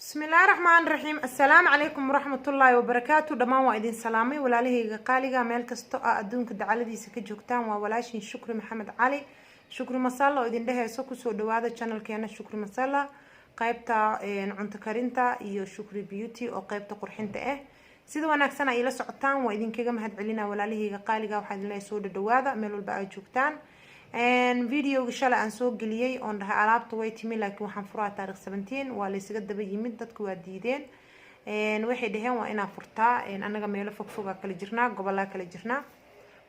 Bismillaahi raxmaani raxiim. Assalaamu calaykum waraxmatullaahi wabarakaatu. Dhammaan waa idin salaamay, walaalahayga qaaliga, meel kasto a adduunka dacaladiisa ka joogtaan. Waa walaashin Shukri Maxamed Cali, Shukri Masala, oo idin dheheyso kusoo dhawaada channelkeena Shukri Masala, qeybta cunto karinta, iyo Shukri Beauty oo qeybta qurxinta ah. Sida wanaagsan ay ila socotaan waa idinkaga mahad celina, walaalahayga qaaliga. Waxaa idin leeyahay soo dhadhawaada meel walba aad joogtaan. Videoga shalay aan soo geliyey oon dhahay alaabta way timi, laakiin waxaan furaa taarikh 17, waa laysaga daba yimid. Dadku waa diideen, waxay dhaheen waa inaa furtaa. Anaga meelo fogfogaa kala jirnaa, gobolaa kala jirnaa.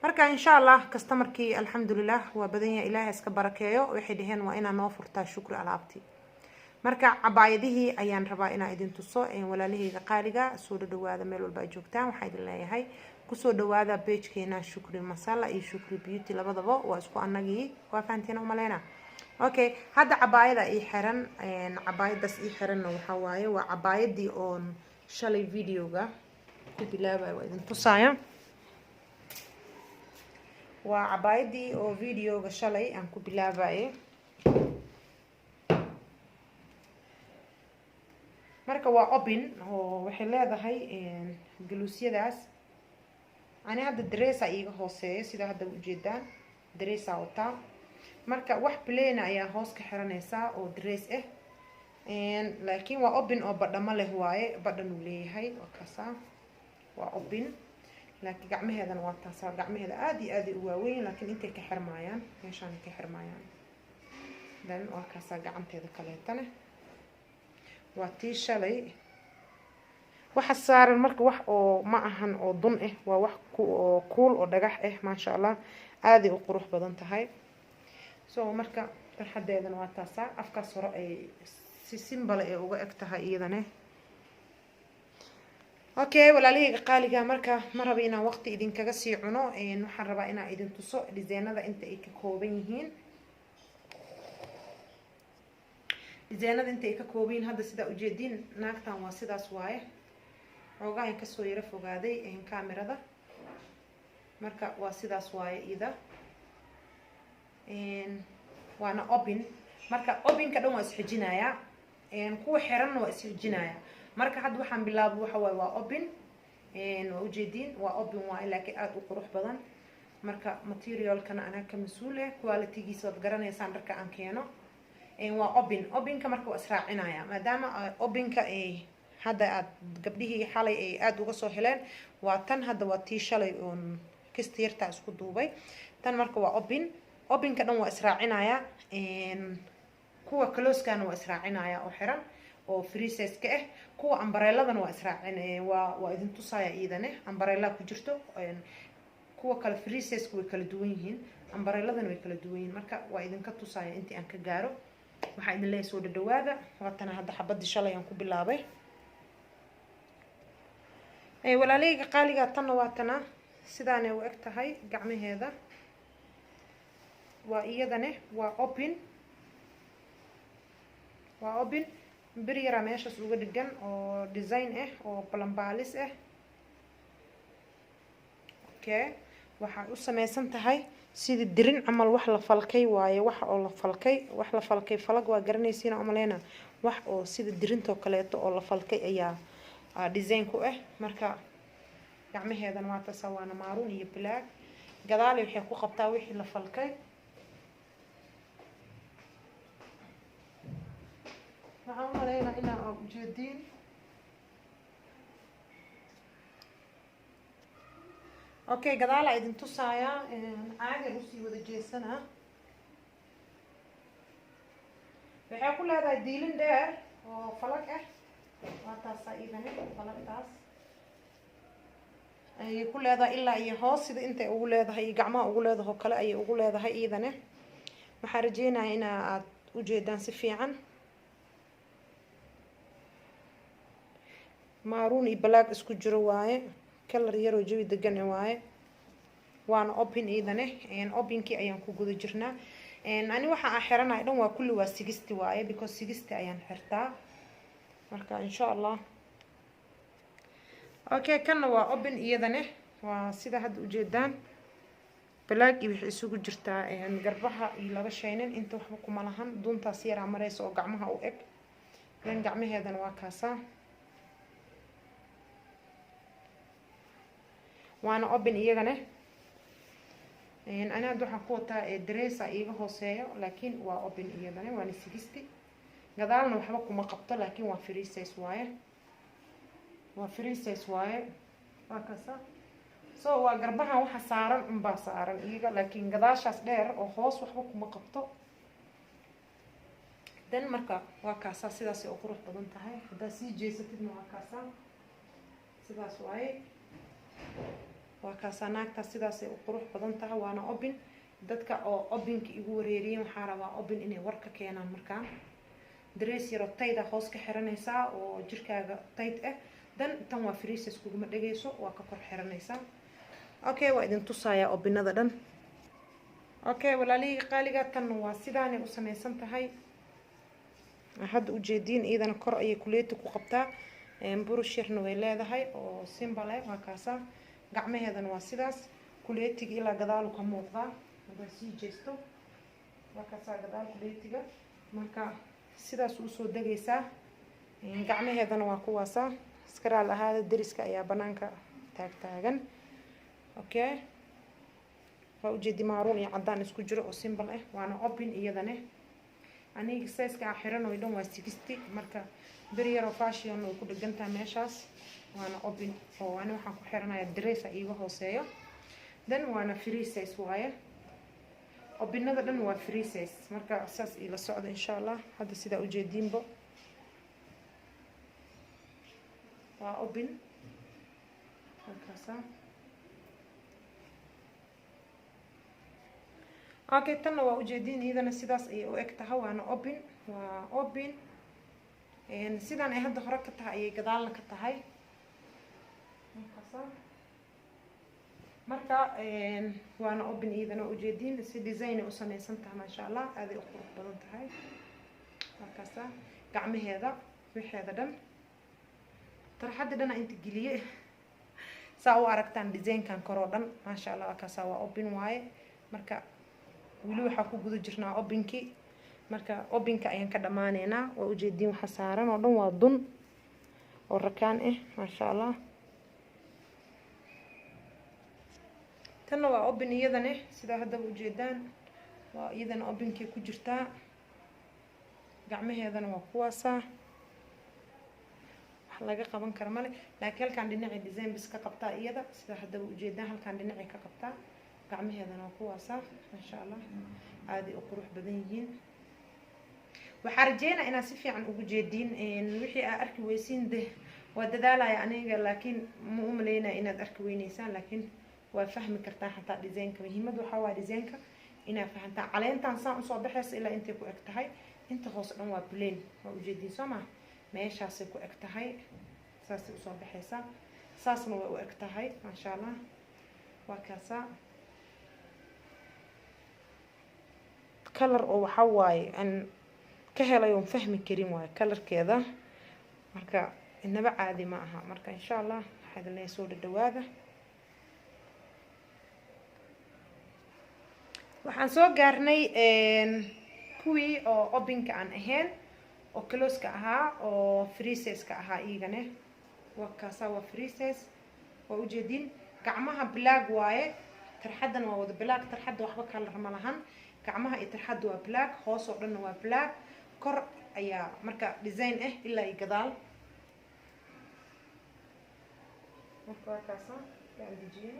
Marka insha Allah customerkii alxamdulilah waa badan yahay, Ilaahay iska barakeeyo. Waxay dhaheen waa inaa noo furtaa, Shukri, alaabtii. Marka cabaayadihii ayaan rabaa inaa idin tuso, walaalahayga qaaliga. Soo dhadhawaada meel walba aad joogtaan. Waxaa idin leeyahay kusoo dhawaada pagekeena Shukri Masala iyo Shukri Beauty, labadaba waa isku anagii, waa fahanteen umaleyna. Okay, hadda cabaayada ii xiran, cabaayadaas ii xiranna waxaa waaye waa cabaayadii oon shalay videoga ku bilaabayo. Waa idin tusaaya, waa cabaayadii oo videoga shalay aan ku bilaabayay. Marka waa open oo waxay leedahay galuusyadaas. Ani hadda dressa iiga hooseeyo, sida hadda ujeedaan dressa wataa. Marka wax plain ayaa hoos ka xiranaysaa oo dress ah, laakiin waa open oo badhamo leh waaye, badhan uu leeyahay. Waa kaasa, waa open, laakiin gacmaheedana waa taasa. Gacmaheeda aada iyo aada u waaweyn, laakiin intay ka xirmaayaan, meeshaan ka xirmaayaan. Then waa kaasaa gacanteeda kaleetana, waa tii shalay waxa saaran. Marka wax oo ma ahan oo dun ah, waa wax oo kuul oo dhagax ah. Maasha Allah, aaday u qurux badan tahay. So marka tarxadeedana waa taasaa, afkaas hore ay si simple ay uga eg tahay iyadane. Okay, walaalahayga qaaliga, marka ma raba inaan waqti idinkaga sii cuno. Waxaan rabaa inaan idin tuso designada inta ay ka kooban yihiin, designada inta ay ka kooban yihiin. Hadda sidaa ujeediin naagtan waa sidaas waaye. Xoogaa in kasoo yaro fogaaday kamerada. Marka waa sidaas waaye ida, waana open. Marka openka dhan waa isxijinayaa, kuwa xiranna waa isxijinayaa. Marka hadda waxaan bilaabay waxa waaye waa open, waa ujeediin, waa open waaye, laakiin aada u qurux badan. Marka materialkana anaa ka mas-uul eh, qualitygiisa waad garanaysaan dharka aan keeno. Waa open. Openka marka waa israacinaya, maadaama openka ay hadda aad gabdhihii xalay ay aada uga soo heleen. Waa tan hadda, waa tii shalay oon kista yartaa isku duubay tan. Marka waa open. Openka dhan waa israacinaya, kuwa closekana waa israacinaya oo xiran oo free size ka ah. Kuwa umbrelladana waa israacin, waa idin tusaya iyadane umbrella ku jirto. Kuwa kale free size way kala duwan yihiin, umbrelladana way kala duwan yihiin. Marka waa idinka tusaya intii aan ka gaaro. Waxaa idin leeyahay soo dhadhawaada. Waatana hadda xabadii shalay aan ku bilaabay, walaalahayga qaaliga. Tanna waa tana, sidaanay u eg tahay gacmaheeda. Waa iyadane waa open, waa open. Bir yaraa meeshaas uga dhigan oo design ah oo balambaalis ah. Okay, waxay u sameysan tahay sidii dirin camal, wax la falkay waaye, wax oo la falkay, wax la falkay. Falag waa garanaysiina umaleyna. Wax oo sida dirintoo kaleeto oo la falkay ayaa design ku ah. Marka gacmaheedana waa taasa, waana maroon iyo black. Gadaali waxay ku qabtaa wixii la falkay. Waxaan u maleynaa inaa ujeediin. Okay, gadaalaa idin tusaaya, caagan usii wada jeesanaa. Waxay ku leedahay diilin dheer oo falag ah. Waa taasaa iidane, falagtaas ayay ku leedahay ilaa iyo hoos. Sida intay ugu leedahay iyo gacmaha ugu leedahay oo kale ayay ugu leedahay iidane. Waxaan rajeynaya ina aada ujeedaan si fiican. Maroon iyo black isku jiro waaye, kalar yaroo jawi degan waaye, waana open iidane. Openkii ayaan ku guda jirnaa. Ani waxa aan xiranahay dhan waa kulli waa 60 waaye, because 60 ayaan xirtaa. Marka insha Allah. Okay, kanna waa open iyadane, waa sida hadda ujeedaan, black iyo waxay isugu jirtaa garbaha iyo laba shaynin. Inta waxba kuma lahan, duntaas yaraa mareysa oo gacmaha u eg. Dan gacmaheedana waa kaasaa, waana open iyagana. Ani hadda waxaan ku wataa dressa iiga hooseeyo, laakiin waa open iyadana, waana 60. Gadaalna waxba kuma qabto, laakiin waa free size waaye, waa free size waaye, waa kaasa. So waa garbahan waxa saaran unbaa saaran iyaga, laakiin gadaashaas dheer oo hoos waxba kuma qabto. Dan marka waa kaasaa, sidaasay u qurux badan tahay. Haddaad sii jeesatidna waa kaasaa, sidaas waaye, waa kaasaa. Naagtaas sidaasay u qurux badan tahay, waana open. Dadka oo openka igu wareeriyeen, waxaa rabaa open inay war ka keenaan. Markaan dress yaro tayda hoos ka xiranaysaa oo jirkaaga tight ah, dan tan waa free size, kuguma dhegayso, waa ka kor xiranaysaa. Okay, waa idin tusayaa openada dhan. Okay, walaalihii qaaliga, tan waa sidaanay u samaysan tahay hadda ujeediin. Iyadana kor ayay kuleeti ku qabtaa, burush yarna way leedahay oo simple. Waa kaasa, gacmaheedana waa sidaas, kuleetiga ilaa gadaalu ka muuqdaa. Haddaa sii jeesto, waa kaasaa gadaal kuleetiga. Marka sidaas usoo degaysaa, gacmaheedana waa kuwaasa. Iskaraal ahaada, deriska ayaa banaanka taagtaagan. Okay, waa ujeedi, maroon iyo caddaan isku jiro oo simple ah, waana open iyadane. Aniga sizeka aan xiran oo dhan waa 60. Marka beri yaroo fashion way ku dhegantaha meeshaas, waana open oo ani waxaan ku xiranaya dressa iiga hooseeyo. Dan waana free size waaye, openada dhan waa free size. Marka saas ila socda, insha Allah. Hadda sidaa ujeediinbo waa open, halkaasa. Okay, tanna waa ujeediin, iyadana sidaas ayay u eg tahay, waana open, waa open. Sidaan ay hadda hore ka tahay ayay gadaalna ka tahay markaasa. Marka waana open iyadana, ujeediin si design ay u sameysan tahay. Maasha Allah, aaday u qurux badan tahay. Markaasa gacmaheeda, wixeeda dhan, tarxadda dhana inta geliye, saa u aragtaan designkan koroo dhan. Maasha Allah, markaasa waa open waaye. Marka weli waxaa ku guda jirnaa openkii, marka openka ayaan ka dhamaaneynaa. Waa ujeediin, waxa saaran oo dhan waa dun oo rakaan ah. Maasha Allah, tanna waa open iyadane, sidaa haddaba ujeedaan, waa iyadana openkay ku jirtaa. Gacmaheedana waa kuwaasaa, wax laga qaban kara male, laakiin halkaan dhinacay design bis ka qabtaa iyada. Sidaa haddaba ujeedaan, halkaan dhinacay ka qabtaa. Gacmaheedana waa kuwaasaa. Maasha Allah, aaday u qurux badan yihiin. Waxaa rajeynaa inaad si fiican ugu jeediin. Wixii aa arki weysiin de waa dadaalaya aniga, laakiin ma u maleynaya inaad arki weyneysaan, laakiin waa fahmi kartaa xataa designka. Muhiimada waxaa waa designka inaad fahantaan. Caleentan saan usoo baxaysa ilaa intay ku eg tahay, inta hoose dhan waa plain, waa ujeediin soo maa? Meeshaasay ku eg tahay, saasay usoo baxaysaa, saasna way u eg tahay. Maasha Allah, waa kaasaa color oo waxaa waaye aan ka helay oon fahmi karin waayo colorkeeda. Marka inaba caadi ma aha. Marka insha Allah waxaa idin leeyahay soo dhadhawaada. Waxaan soo gaarnay kuwii oo openka aan ahayn oo closeka ahaa oo free size-ka ahaa iyagane. Waa kaasaa, waa free size, waa ujeedin. Gacmaha black waaye, tarxaddana waa wada black. Tarxadda waxba color ma lahan. Gacmaha iyo tarxadda waa black, hoos oo dhanna waa black, kor ayaa marka design ah ilaa iyo gadaal. Marka waa kaasa, aan dejiyey.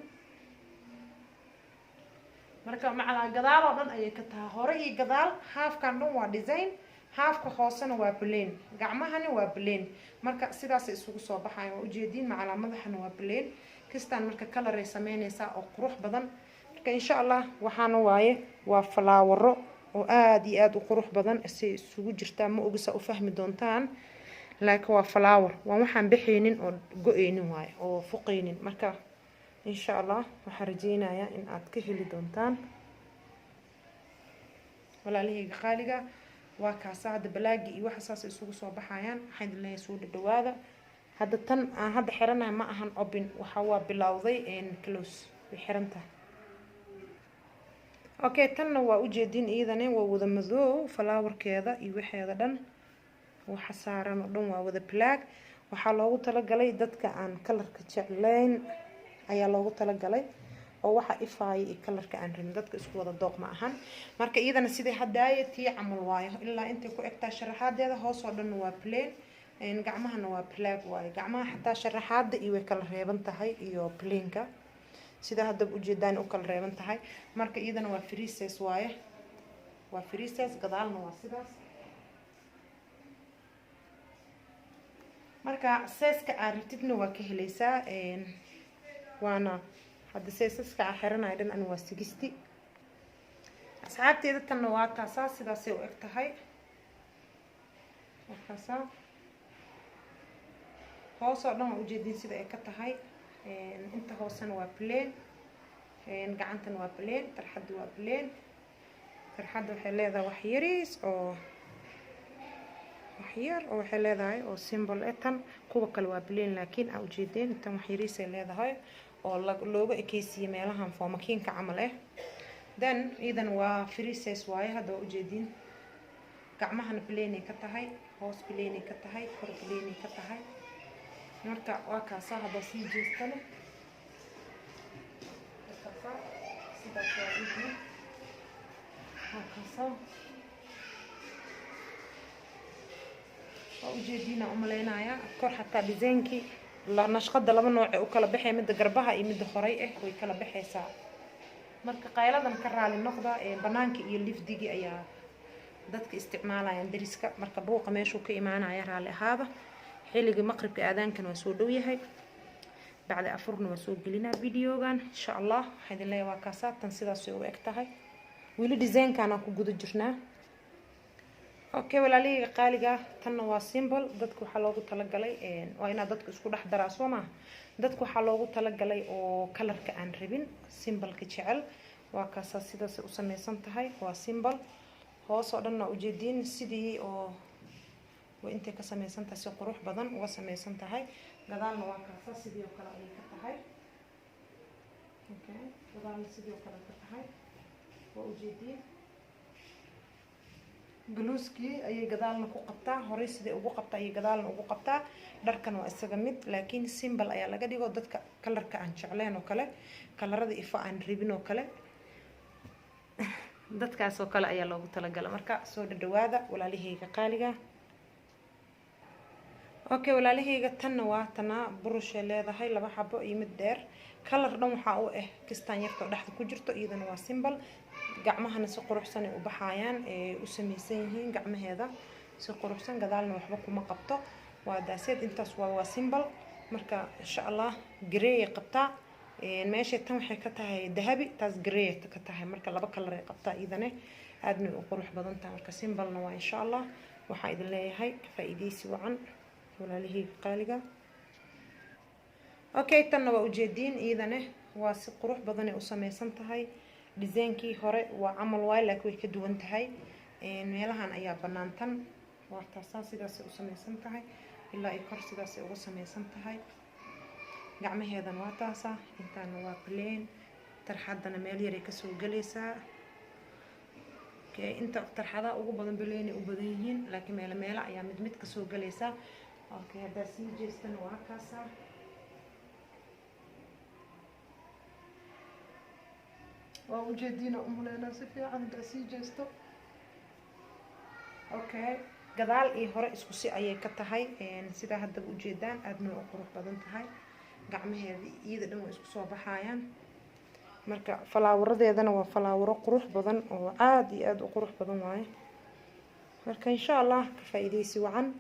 Marka macalaa gadaal oo dhan ayay ka tahay, hore iyo gadaal. Halfkan dhan waa design, halfka hoosena waa plain, gacmahana waa plain. Marka sidaasay isugu soo baxayan, waa ujeediin. Macalaa madaxana waa plain kistaan. Marka coloray sameynaysaa oo qurux badan. Marka insha Allah waxaana waaye waa falaawaro oo aada iyo aada u qurux badan say isugu jirtaa. Ma ogisa u fahmi doontaan, laakiin waa flower, waan waxaan bixaynin oo go-eynin waaye oo fuqaynin. Marka insha Allah waxaan rajeynayaa in aad ka heli doontaan, walaalahayga qaaliga. Waa kaasa hadda balaagi iyo waxa saas isugu soo baxayaan. Waxaan idin leeyahay soo dhadhawaada. Hadda tan aan hadda xiranahay ma ahan open, waxa waa bilowday close, way xiran tahay. Okay, tanna waa ujeedin, iyadana waa wada madoow, flowerkeeda iyo waxeeda dhan. Waxa saaran oo dhan waa wada black. Waxaa loogu talagalay dadka aan colorka jeclayn ayaa loogu talagalay, oo waxa ifaaya iyo colorka aan rabin. Dadka isku wada dooq ma ahan. Marka iyadana sidai hadaaya tii camal waayo, ilaa intay ku egtaa sharaxaadeeda. Hoos oo dhan waa plain, gacmahana waa black waayo. Gacmaha xataa sharaxaada iyo way kala reeban tahay iyo plainka, sida haddaba ujeedaan u kala reeban tahay. Marka iyadana waa free size waaye, waa free size. Gadaalna waa sidaas. Marka sizeka aad rabtidna waa ka helaysaa. Waana hadda sizeska aan xiranayo dhan ani waa 60, asxaabteeda. Tanna waa taasaa, sidaasay u eg tahay. Waa kaasaa, hoos oo dhan waa ujeedin sida ay ka tahay. Inta hoosena waa plain, gacantana waa plain, tarxadda waa plain. Tarxadda waxay leedahay wax yariis oo wax yar oo waxay leedahay oo simple eh. Tan kuwa kale waa plain, laakiin aa ujeedeen tan wax yariis ay leedahay oo looga ekeysiiyey meelahan foomakiinka camal eh. Then iidan waa free size waaye. Hadda waa ujeediin, gacmahana plain ay ka tahay, hoos plain ay ka tahay, kor plain ay ka tahay. Marka waa kaasaa. Hadda sii jeestana waa kaasaa, sidaas waa iidna, waa kaasaa, waa ujeediina umaleynayaa. Kor xataa designkii nashqada laba nooc ee u kala baxay, midda garbaha iyo midda horay ah way kala baxaysaa. Marka qayladan ka raali noqda, banaanka iyo lifdigii ayaa dadka isticmaalayaan dariska. Marka buuqa meeshuu ka imaanaya raali ahaada. Xilligii maqribka aadaankan waa soo dhow yahay, bacda afurna waa soo gelinaa videogan insha Allah. Waxaa idin leeyahay waa kaasaa, tan sidaasay u eg tahay. Weli designkan ku guda jirnaa. Okay, walaalihayga qaaliga, tanna waa simple. Dadka waxaa loogu talagalay waa inaad dadka isku dhex daraa, soo maha? Dadka waxaa loogu talagalay oo colorka aan rabin, simpleka jecel. Waa kaasaa, sidaasay u sameysan tahay, waa simple. Hoos oo dhan waa ujeediin sidii oo waa intay ka sameysan tahay, si qurux badan uga sameysan tahay. Gadaalna waa kaasaa, sidii oo kale ayay ka tahay. Okay, gadaalna sidii oo kale ka tahay, waa ujeediin. Guluuskii ayay gadaalna ku qabtaa, horey siday ugu qabtaa ayay gadaalna ugu qabtaa. Dharkan waa isaga mid, laakiin simple ayaa laga dhigo dadka colorka aan jecleen oo kale, colorada ifa aan rabin oo kale, dadkaas oo kale ayaa loogu talagala. Marka soo dhadhawaada, walaalahayga qaaliga. Okay, walaalahayga, tanna waa tanaa. Burushay leedahay, laba xabo iyo mid dheer. Color dhan waxaa u ah kistaan yartoo dhexda ku jirto. Iyadana waa simple, gacmahana si quruxsan ay u baxayaan, ee u samaysan yihiin gacmaheeda si quruxsan. Gadaalna waxba kuma qabto, waa daaseed intaas. Waa simple. Marka insha Allah grey ay qabtaa. Meesha tan waxay ka tahay dahabi, taas grey ka tahay. Marka laba color ay qabtaa iyadana, aadna u qurux badan tahay. Marka simplena waa. Insha Allah waxaa idin leeyahay ka faa'iidaysi wacan, walaalahayga qaaliga. Okay, tanna waa ujeediin, iyadana waa si qurux badan ay u sameysan tahay. Designkii hore waa camal waay, laakiin way ka duwan tahay. Meelahan ayaa banaantan. Waa taasaa, sidaasay u sameysan tahay, ilaa ay kor sidaasay uga sameysan tahay. Gacmaheedana waa taasaa, intaana waa plain, tarxadana meel yaray kasoo gelaysaa. Okay, inta tarxadaha ugu badan plain ay u badan yihiin, laakiin meelo meelo ayaa mid mid kasoo gelaysaa. Okay, haddaa sii jeestana waa kaasaa, waa ujeediina umaleynaa si fiican haddaa sii jeesto. Okay, gadaal iyo hore isku si ayay ka tahay, sidaa haddaba ujeedaan. Aadna way u qurux badan tahay. Gacmaheeda iyada dhan way isku soo baxayaan. Marka falaawaradeedana waa falaawaro qurux badan oo aada iyo aada u qurux badan waaye. Marka insha Allah ka faa'iidaysi wacan.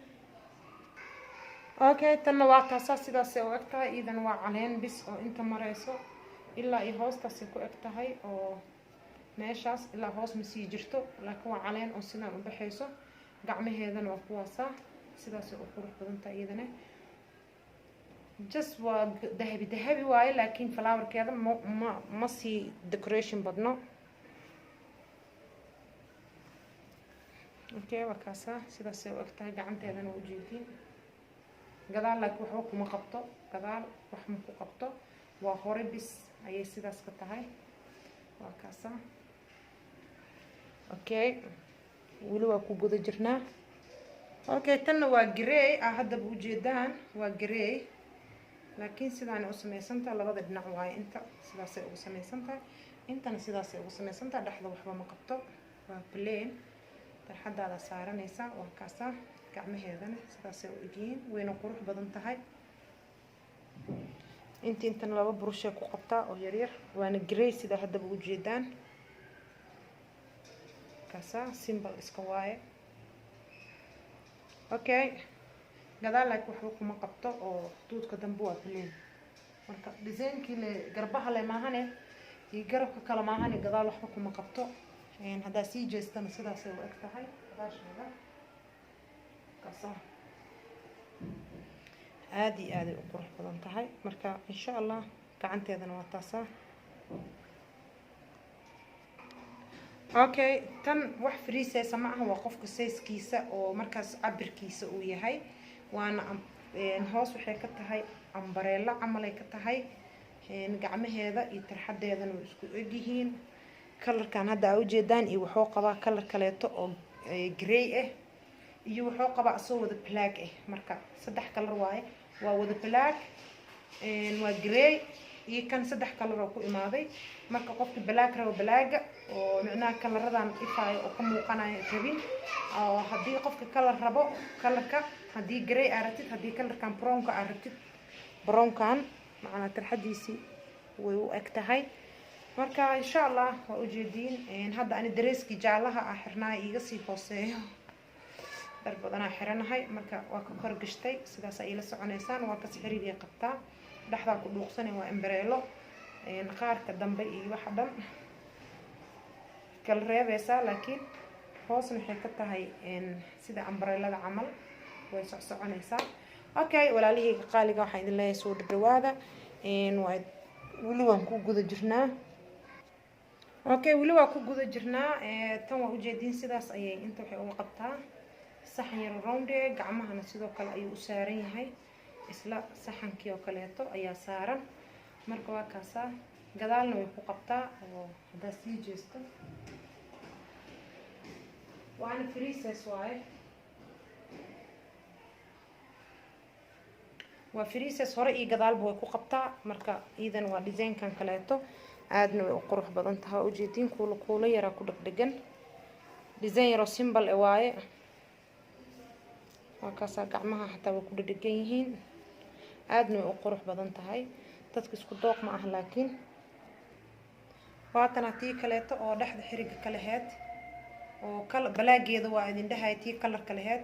Okay, tanna waa taasaa, sidaasay u eg tahay. Iyadana waa caleen bis oo inta mareyso, ilaa iyo hoostaasay ku eg tahay, oo meeshaas ilaa hoos ma sii jirto, laakiin waa caleen oo sidaan u baxayso. Gacmaheedana waa kuwaasaa, sidaasay u qurux badan tahay. Iyadana just waa dahabi dahabi waaye, laakiin flowerkeeda ma sii decoration badno. Okay, waa kaasaa, sidaasay u eg tahay. Gacanteedana waa ujeediin gadaal, laakiin waxba kuma qabto. Gadaal wax ma ku qabto, waa hore bis ayay sidaas ka tahay. Waa kaasaa. Okay, weli waa ku guda jirnaa. Okay, tanna waa grey ah, haddaba ujeedaan waa grey, laakiin sidaanay u samaysantaha. Labada dhinac waaye, inta sidaasay ugu samaysantahay, intana sidaasay ugu samaysantahay. Dhexda waxba ma qabto, waa plain. Tarxadaada saaranaysaa, waa kaasaa. Gacmaheedana sidaasay u egyihiin, wayna qurux badan tahay. Inta intana laba burushay ku qabtaa oo yaryar, waana grey sida haddaba ujeedaan. Kaasaa simple iska waaye. Okay, gadaal laakiin waxba kuma qabto oo duudka dambe waa plain. Marka designkii le garbaha le maahane iyo garabka kale maahane, gadaal waxba kuma qabto. Haddaa sii jeestana sidaasay u eg tahay gadaasheeda. Kaasaa aada iyo aaday u qurux badan tahay. Marka insha Allah gacanteedana waa taasaa. Okay, tan wax free size ma aha, waa qofka sizekiisa oo markaas cabirkiisa uu yahay. Waana hoos waxay ka tahay umbrella camal ay ka tahay. Gacmaheeda iyo tarxadeedana way isku egyihiin. Colorkan hadda aa ujeedaan iyo wuxuu qabaa color kaleeto oo grey ah, iyo wuxuu qabaa asoo wada black ah. Marka saddex color waaye, waa wada black, waa grey iyo kan, saddex color oo ku imaaday. Marka qofka black rabo, blacka oo micnaha colorradan ifaayo oo ka muuqanayo rabin, oo haddii qofka color rabo colorka, haddii grey aa rabtid, haddii colorkan brownka aa rabtid, brownkan macnaa tarxadiisii way u eg tahay. Marka insha Allah waa ujeediin. Hadda ani dareeskii jaalaha ah xirnaay iiga sii hooseeyo, dhar badanaa xiranahay, marka waa ka kor gashtay. Sidaas ay ila soconaysaan. Waa kas xiriiriyay qabtaa, dhexdaa ku dhuuqsanay, waa umbrello. Qaarka dambe iyo waxa dhan kala reebeysaa, laakiin hoosna waxay ka tahay sida umbrellada camal, way socsoconaysaa. Okay, walaalihayga qaaliga, waxaan idin leeyahay soo dhadhawaada. Waa weli waan ku guda jirnaa. Okay, weli waa ku guda jirnaa. Tan waa ujeediin, sidaas ayay inta waxay uga qabtaa saxan yaro round. Gacmahana sidoo kale ayuu u saaran yahay, isla saxankii oo kaleeto ayaa saaran. Marka waa kaasaa, gadaalna way ku qabtaa oo haddaa sii jeesto, waana free size waaye. Waa free size, hore iyo gadaalba way ku qabtaa. Marka iidan waa designkan kaleeto, aadna way u qurux badan tahay. Waa ujeediin, kuula kuula yaraa ku dhegdhegan, design yaroo simple e waaye. Waa kaasaa, gacmaha xataa way ku dhedhegan yihiin, aadna way u qurux badan tahay. Dadka isku dooq ma aha, laakiin waatana tii kaleeto oo dhexda xiriga ka laheyd oo kala balaageeda waa idin dhahay, tii colorka laheyd.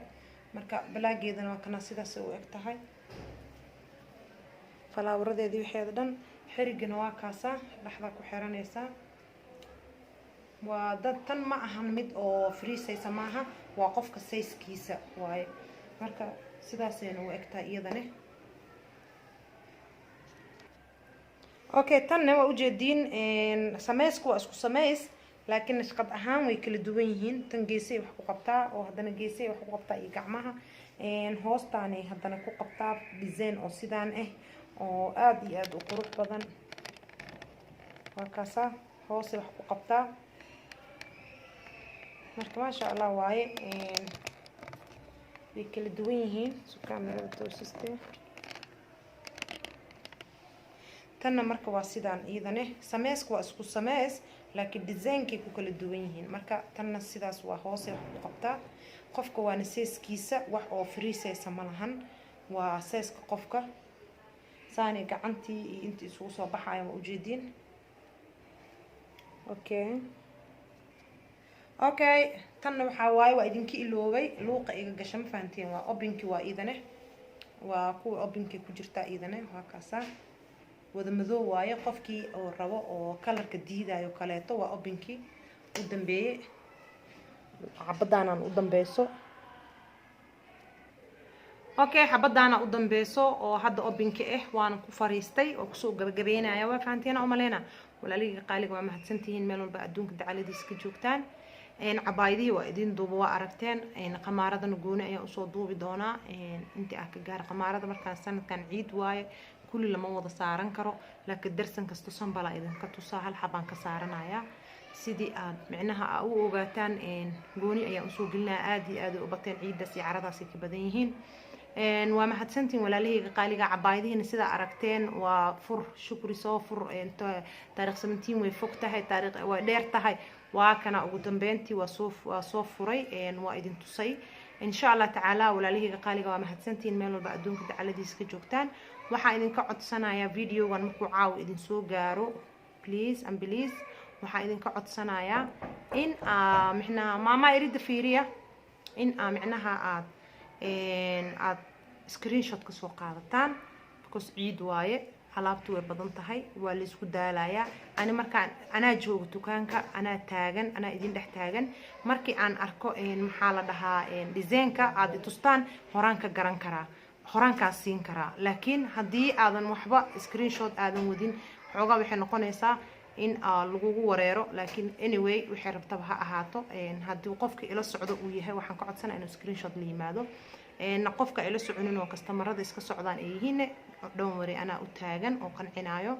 Marka balaageedana waa kana, sidaas u eg tahay, falaawaradeedii waxeeda dhan. Xirigana waa kaasaa, dhexda ku xiranaysaa. Waa dad tan ma ahan mid oo free size maaha, waa qofka sizekiisa waaye. Marka sidaasayna u egtahay iyadane. Okay, tanna waa ujeediin, sameysku waa isku sameys, laakiin nashqad ahaan way kala duwan yihiin. Tan geesay wax ku qabtaa oo haddana geesay wax ku qabtaa iyo gacmaha hoostaanay haddana ku qabtaa design oo sidaan ah oo aada iyo aada u qurux badan. Waa kaasaa, hoose wax ku qabtaa. Marka maasha Allah waaye, way kala duwan yihiin. Kaamirada toosiste. Tanna marka waa sidaan iyadane, sameysku waa isku sameys, laakiin designkay ku kala duwan yihiin. Marka tanna sidaas waa, hoose wax ku qabtaa. Qofka waana sizekiisa, wax oo free size ma lahan, waa sizeka qofka. Saanay gacantii iyo intii isugu soo baxayan, waa ujeediin. Okay, tanna waxaa waaye, waa idinka iloobay, luuqa iga gasha, ma fahanteen? Waa openki, waa iidane, waa kuwa openkay ku jirtaa iidane. Waa kaasaa, wada madoow waaye. Qofkii oo rabo oo colorka diidayo kaleeto, waa openkii u dambeeyey, xabadaanaan u dambeyso. Okay, xabadaana u dambeyso oo hadda openka ah, waana ku fariistay oo kusoo gabagabeynaya. Waa fahanteena umaleyna. Walaalihiga qaaliga, waa mahadsantihiin meel walba adduunka dacaladiisa ka joogtaan. Cabaayadihii waa idin duuba, waa aragteen. Qamaaradana gooni ayaan usoo duubi doonaa intii ah ka gaar qamaarada. Markaan sanadkan ciid waaye, kulli lama wada saaran karo, laakiin darsan kasto sanbalaa idinka tusaa, hal xabaan ka saaranaya. Sidii aad micnaha aa u ogaataan, gooni ayaan usoo gelinaya. Aada iyo aad u bateen, ciiddaas iyo caradaas ay ka badan yihiin. Waa mahadsantiin, walaalahayga qaaliga. Cabaayadihiina sidaa aragteen waa fur Shukri, soo fur. Taarikh 17 way fog tahay, taarikh way dheer tahay. Waa kana ugu dambeyntii waa soo furay, waa idin tusay, insha Allah tacaala. Walaalahayga qaaliga, waa mahadsantihiin meel walba adduunka dacaladiisa ka joogtaan. Waxaa idinka codsanayaa, videogan markuu caawa idin soo gaaro, please and please, waxaa idinka codsanayaa in aa micnaha maama erida fiiriya, in aa micnaha aad screenshot ka soo qaadataan, because ciid waaye, alaabtu way badan tahay, waa laysku daalayaa. Ani markaan anaa joogo dukaanka, anaa taagan, anaa idin dhex taagan. Markii aan arko, maxaa la dhahaa, designka aad itustaan, horaan ka garan karaa, horaankaas siin karaa. Laakiin haddii aadan waxba screenshot aadan wadin, xoogaa waxay noqonaysaa in lagugu wareero. Laakiin anyway, waxay rabtaba ha ahaato, haddii qofka ila socdo uu yahay, waxaan ka codsanaya inuu screenshot la yimaado. Qofka ila soconin oo customerada iska socdaan ay yihiinne, dhown wari, anaa u taagan oo qancinaayo.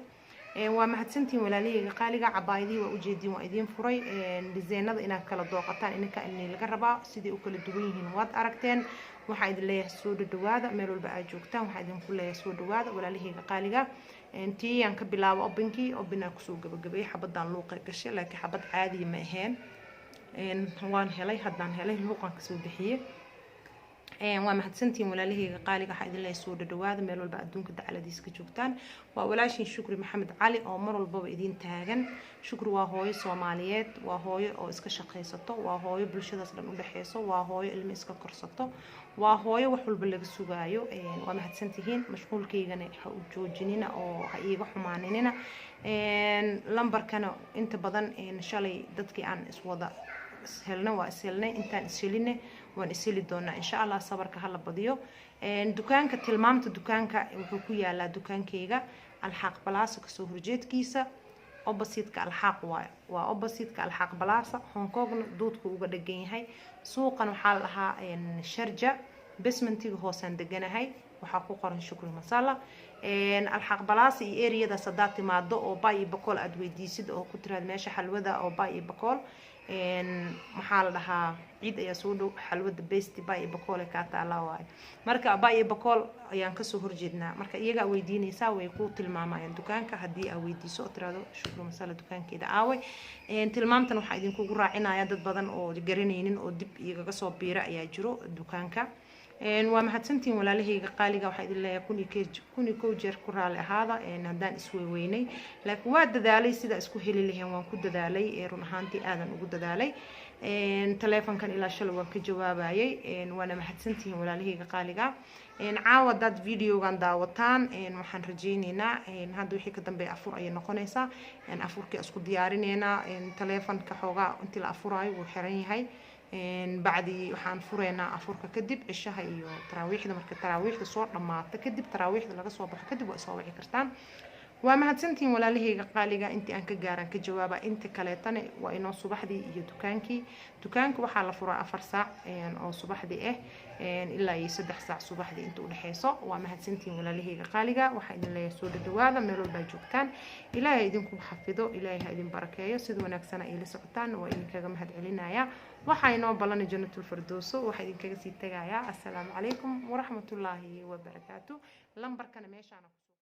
Waa mahadsantihiin, walaalahayga qaaliga. Cabaayadihii waa ujeediin, waa idiin furay. Designada inaad kala dooqataan idinka ini laga rabaa. Siday u kala duwan yihiin waad aragteen. Waxaa idin leeyahay soo dhadhawaada meel walba aad joogtaan. Waxaa idinku leeyahay soo dhawaada, walaalahayga qaaliga. Tiiyaan ka bilaabo openkii, openaa kusoo gabagabeeyay. Xabadaan luuqa gashay, laakiin xabad caadiya ma ahayn. Waan helay, haddaan helay, luuqaan kasoo bixiyey. Waa mahadsantihiin, walaalahayga qaaliga. Waxaa idin leeyahay soo dhadhawaada meel walba adduunka dacaladiisa ka joogtaan. Waa walaashin Shukri Maxamed Cali oo mar walbaba idin taagan. Shukri waa hooyo Soomaaliyeed, waa hooyo oo iska shaqaysato, waa hooyo bulshadaas dhan udhexeyso, waa hooyo ilmo iska korsato, waa hooyo wax walba laga sugaayo. Waa mahadsantihiin. Mashquulkaygana ha u joojinina oo ha iiga xumaaninina. Lambarkana inta badan shalay dadkii aan iswada ishelna waa ishelnay, intaan isheline waan isheli doonaa, insha Allah. Sabarka hala badiyo. Dukaanka, tilmaamta dukaanka wuxuu ku yaalaa dukaankeyga Alxaaq Plaza kasoo horjeedkiisa, oppositeka Alxaaq waayo, waa oppositeka Alxaaq Plaza. Hong Kongna duudka uga dhegan yahay. Suuqan waxaa la dhahaa Sharja, basementiga hoosaan deganahay. Waxaa ku qoran Shukri Masala. Alxaaq Plaza iyo areadaas haddaad timaado oo ba iyo Bakool aada weydiisid oo ku tiraad meesha xalwada oo ba iyo Bakool, maxaa la dhahaa, ciid ayaa soo dhow, xalwada besti ba iyo Bakool ee kaa taala waayo. Marka ba iyo Bakool ayaan kasoo horjeednaa. Marka iyagaa weydiinaysaa, way ku tilmaamayaan dukaanka. Haddii aa weydiiso oo tiraado Shukri Masala dukaankeeda aaway, tilmaamtan waxaa idinkugu raacinaya dad badan oo garanaynin oo dib igaga soo biira ayaa jiro dukaanka. Waa mahadsantihiin, walaalahayga qaaliga. Waxaa idin leeyahay 1001 jeer ku raali ahaada haddaan isweyweynay, laakiin waa dadaalay sidaa isku heli laheen, waan ku dadaalay, run ahaantii aadan ugu dadaalay. Taleefonkan ilaa shalay waan ka jawaabayay. Waana mahadsantihiin, walaalahayga qaaliga. Caawa haddaad videogan daawataan, waxaan rajayneynaa hadda wixii ka dambeeya afur ayay noqonaysaa. Afurkii isku diyaarineynaa. Taleefonka xoogaa intii la afuraayo wuu xiran yahay. Bacdi waxaan fureynaa afurka kadib, cishaha iyo taraawiixda. Marka taraawiixda soo dhamaato kadib, taraawiixda laga soo baxo kadib, waa soo wici kartaan. Waa mahadsantihiin, walaalahayga qaaliga. Intii aan ka gaaran ka jawaaba, inta kaleetana waa inoo subaxdii iyo dukaankii. Dukaanka waxaa la furaa 4 saac oo subaxdii ah ilaa iyo 3 saac subaxdii inta udhexeyso. Waa mahadsantihiin, walaalahayga qaaliga. Waxaa idin leeyahay soo dhadhawaada meel walbaa joogtaan. Ilaahay idinku xafido, Ilaahay ha idin barakeeyo. Sida wanaagsana ay la socotaan waa idinkaga mahad celinaya. Waxaa inoo ballanay Jannatul Firdowso. Waxaa idinkaga sii tagayaa assalaamu calaykum waraxmatullaahi wabarakaatu. Lambarkana meeshaana.